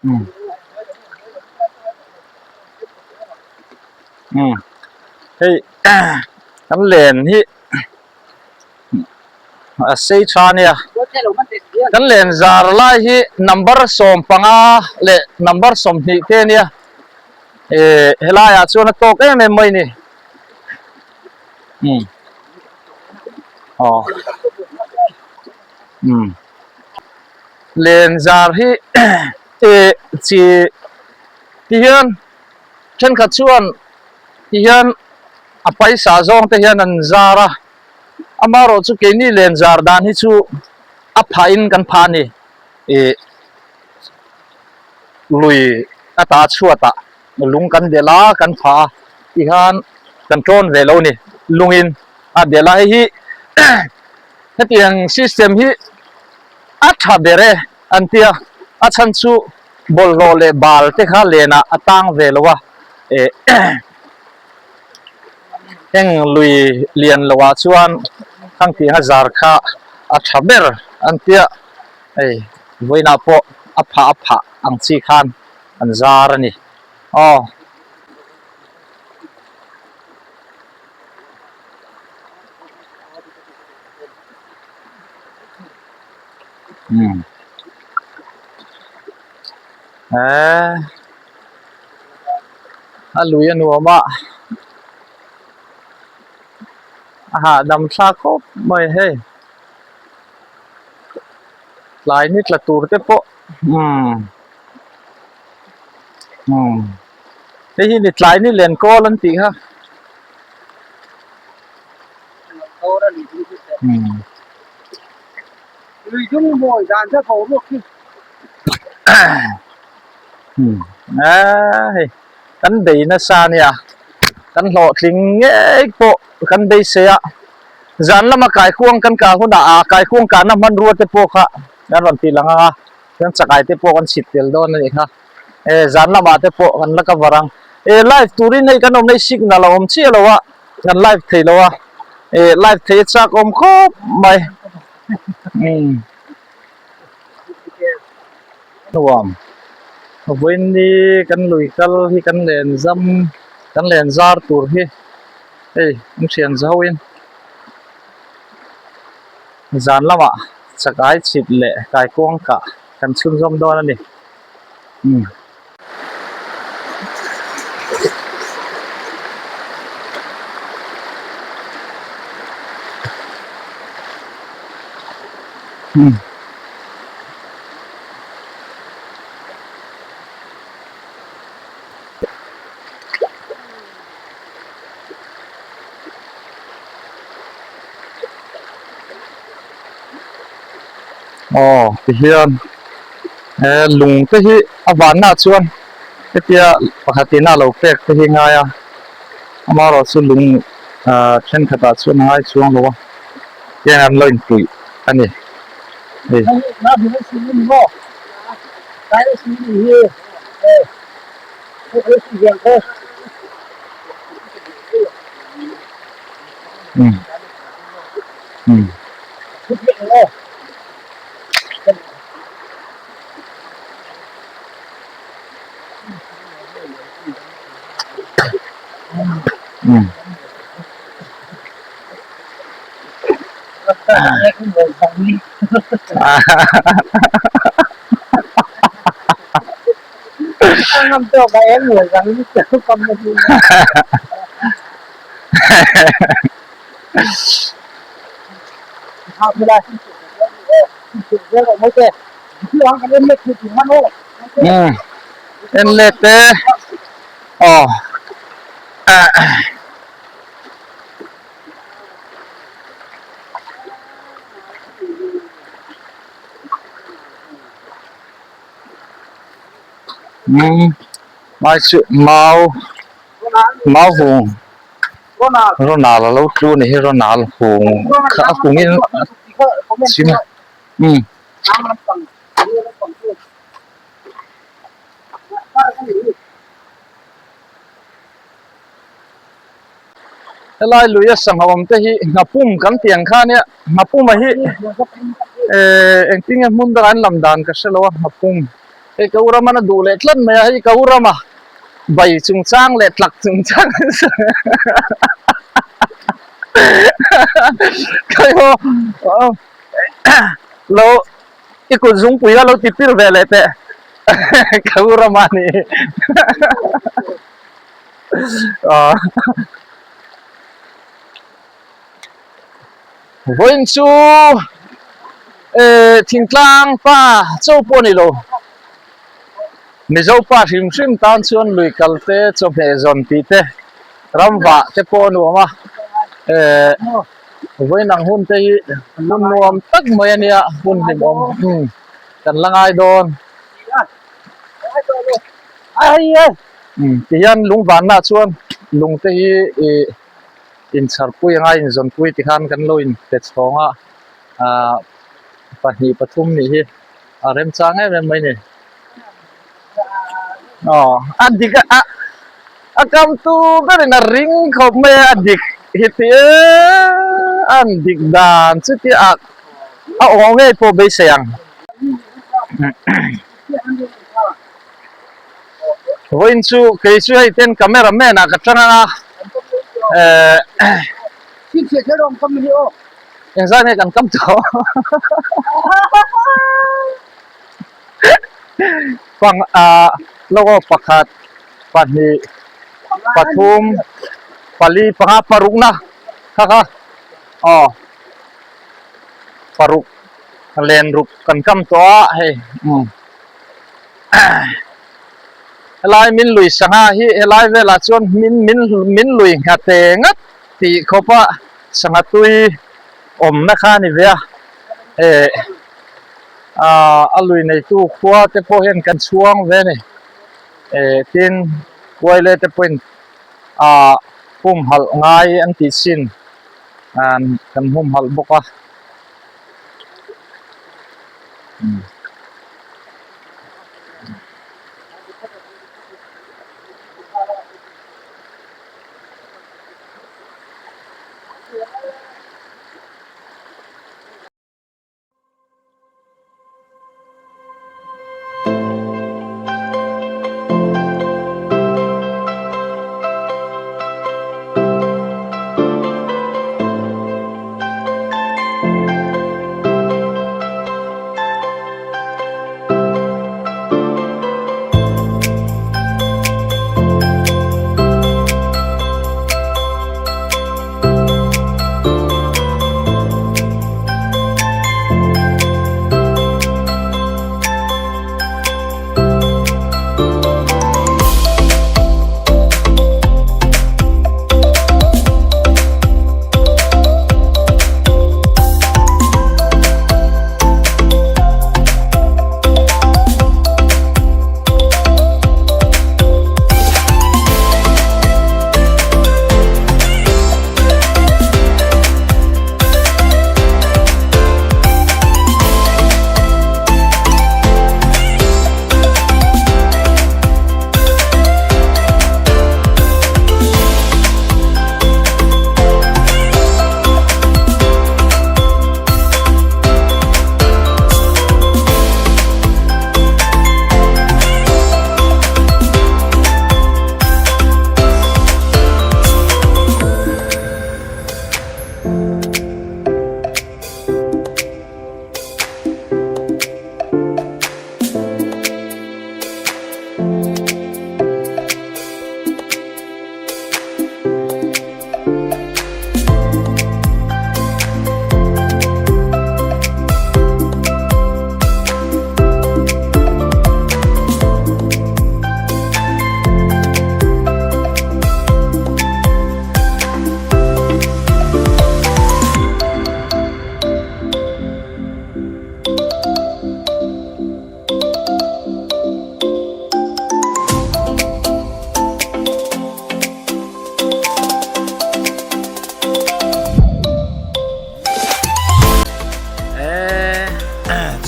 Umm umm hei kan len hi a sei tha ania kan len zar lai hi number 15 leh number 20 te ania eh helai ah chuan a tawk em em mai a ni umm aw umm. Len zar hi eh chi ti hian thenkhat chuan ti hian a paisa zawng te hian an zar a, amaherawh chu keini len zar dan hi chu a phah in kan phah a ni ih lui ata chhuat ah lung kan delh a kan phah a ti hian kan tawn ve lo a ni lung in a delh a hei hi hetiang system hi a tha ber e an ti a, a chhan chu bawlhhlawh leh bal te kha lenah a tang ve lo a, eh heng lui lian loh ah chuan khang tih a zar kha a tha ber an ti a, hei vawiinah pawh a phah a phah ang chi khan an zar a ni aw. Umm eee a lui a nuam a a hahdam thlak khawp mai hei tlai ni tla tur te pawh umm umm hei hi ni tlai ni len kawl an tih kha. Hei kan bei nasa ania kan hlawhtling ngei pawh kan beisei a zan lama kaikuang kan kah hunah ah kaikuang kahna hmanrua te pawh kha kan rawn tih lang ang a chuan chakai te pawh kan chhit tel dawn a nih kha e zan lamah te pawh kan la cover ang e live turin hei kan awm hei signal a awm chiah lo a. Kan live thei lo a, eh live thei a chak awm khawp mai. Umm nuam vawiin ni kan lui kal hi kan len zam kan len zar tur hi hei an thian zo in zan lamah chakai chhit leh kaikuang kah kan chhunzawm dawn a ni. Umm. Aw tihian he lung te hi a vanna chuan hetia pakhat in a lo pek te hi ngai a amaherawh chu lung ah thenkhat ah chuan a ngai chuang lo a tiang an lo inpuih a ni hei. Umm en let te aw umm mai chu mau mau hung Ronald a lo tlu a ni hi Ronald hung kha a hung in a chim a umm. Helai lui a sangha awm te hi nghapum kan tih ang kha ania nghapum a hi eh engtin nge hmun dangah an lam dan ka hre lo a nghapum. Hei ka u Ramana duh leh tlat mai a, hei ka u Rama bai chungchang leh tlak chungchang Khawimaw lo i kut zungpui kha lo ti pil ve leh teh ka u Rama a ni. Vawiin chu eh thingtlang pa cho pawh a ni lo Mizo pa hrim hrim tan chuan lui kal te chawhmeh zawn tih te ram vah te pawh a nuam a eh vawiin ang hun te hi hun nuam tak mai a nia hun hlimawm umm kan la ngai dawn umm tihian lung vanna chuan lung te hi ih. Incharpui anga inzawnpui ti khan kan lo inpe chhawng a, ahh pahnih pathum nih hi a remchang em em mai ni. Aw a dik a a kamtu berin a ring khawp mai a, a dik hi ti an dik dan chuti a a aw ngei pawh beisei ang. Vawiin chu kei chu hei ten camera man ah ka tang a eh engzat nge kan kam tawh pang ah logo pakhat pahnih pathum pali panga paruk na kha kha aw paruk len ruk kan kam tawh a hei umm. Helai min lui sangha hi helai velah chuan min min min lui nghate ngat tih khawpa sangha tui awmna kha a ni ve a eh ah a lui neitu khua te pawh hian kan chhuang ve a ni eh tin kuaile te pawhin ah humhalh ngai an tih chin ah kan humhalh bawk a.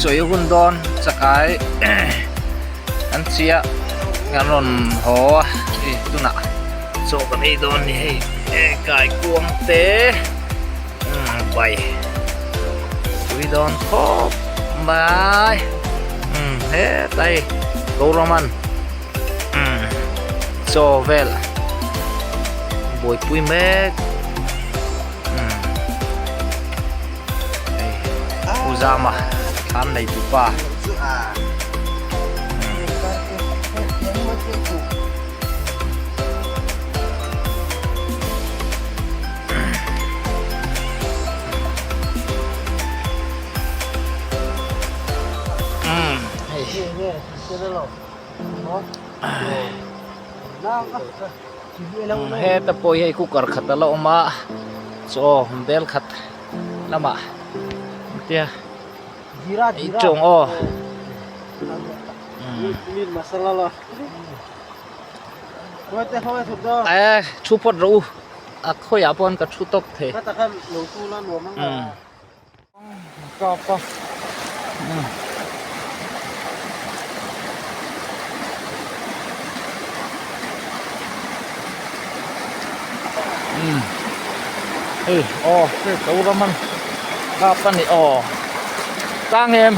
Chawi hun dawn chakai an chiah kan rawn haw a hei tunah chaw kan ei dawn a ni hei kaikuang te bai tui dawn khawp mai hetlai. Goraman chaw vel buaipui mek U Zama thlam nei tu pa. Heta pawh hi hei cooker khat a la awm a chaw bel khat lamah tia ei tawng aw. E thu phawt rawh u a khawiah pawh ka thu tawp thei. Hei aw hei to ram an kap a ni aw tlang em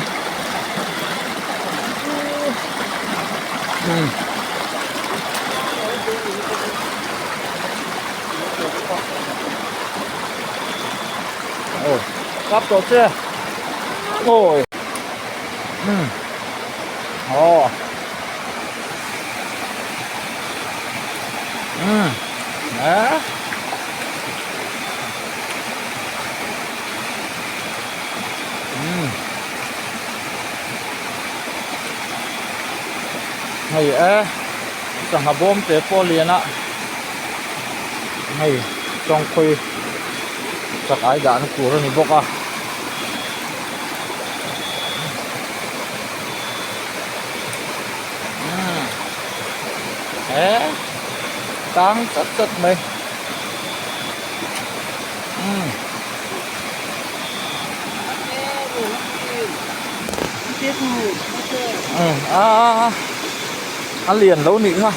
umm. Ôi, cắp tổ chưa? Ôi. Ừ. Ồ. Ừ. Đó. Ừ. Hei e sangha bawm te pawh lian a hei tawngkhawi chak ai dahna tur a ni bawk a. Umm he tang chat chat mai umm. Umm a a a lian lo nih kha.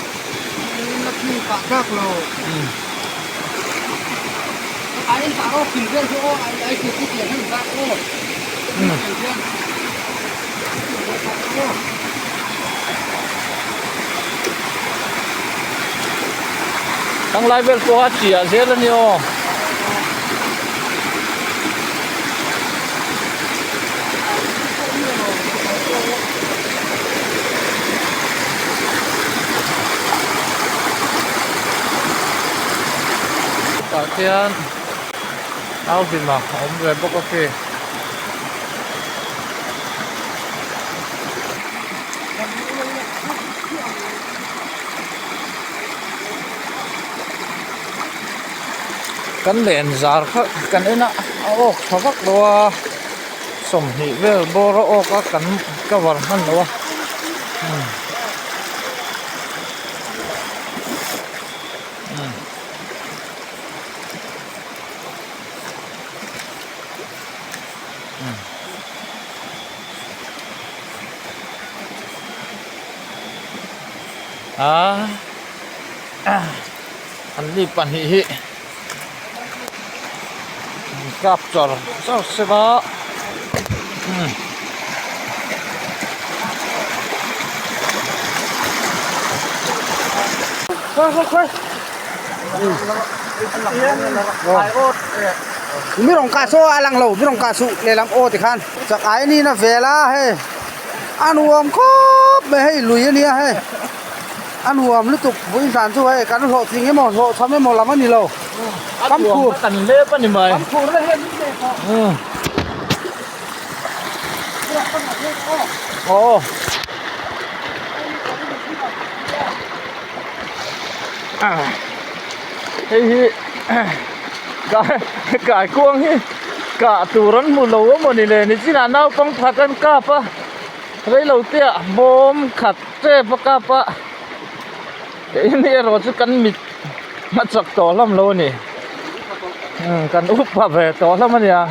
Umm. Tang lai vel pawh a chiah zel a ni aw. Tah khian Alvin a awm ve bawk a khi. Kan len zar kha kan en a a awk tha vak lo a 20 vel bawr a awk a kan cover hman lo a. An ni pahnih hi an kap char char sek a. Mi rawng kah saw a lang lo mi rawng kah suh lehlam aw tikhan chak ai ni na vel a hei a nuam khawp mai hei lui a nia hei a nuam lutuk vawiin zan chu hei kan hlawhtling emaw hlawhchham emaw lam a ni lo kan phur kan lep a ni mai kan phur na hian min nei tawh aw. Hei hi kai kaikuang hi kah tur an hmu lo a mawni le nichinah naupang pakhat an kap a reilo te ah bawm khat tep a kap a keini erawh chu kan mit a chak tawh hlawm lo a ni kan upa ve tawh hlawm a nia.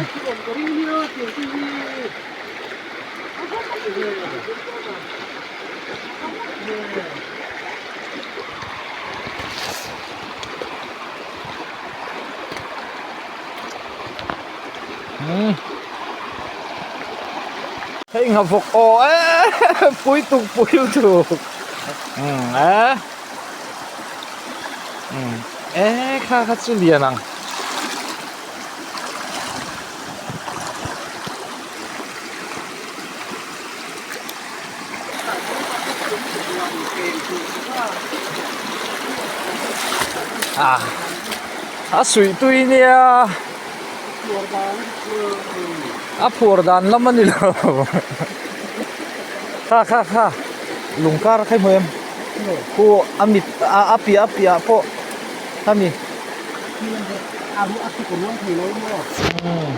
Hei. Hei nghavawk aw e pui tuk pui tuk umm e umm e kha kha chu lian ang. Ah a suih tui nia. A phuar dan lam a ni lo kha kha kha lung kar kha i hmu em khu a mit a a piah a piah pawh khami umm.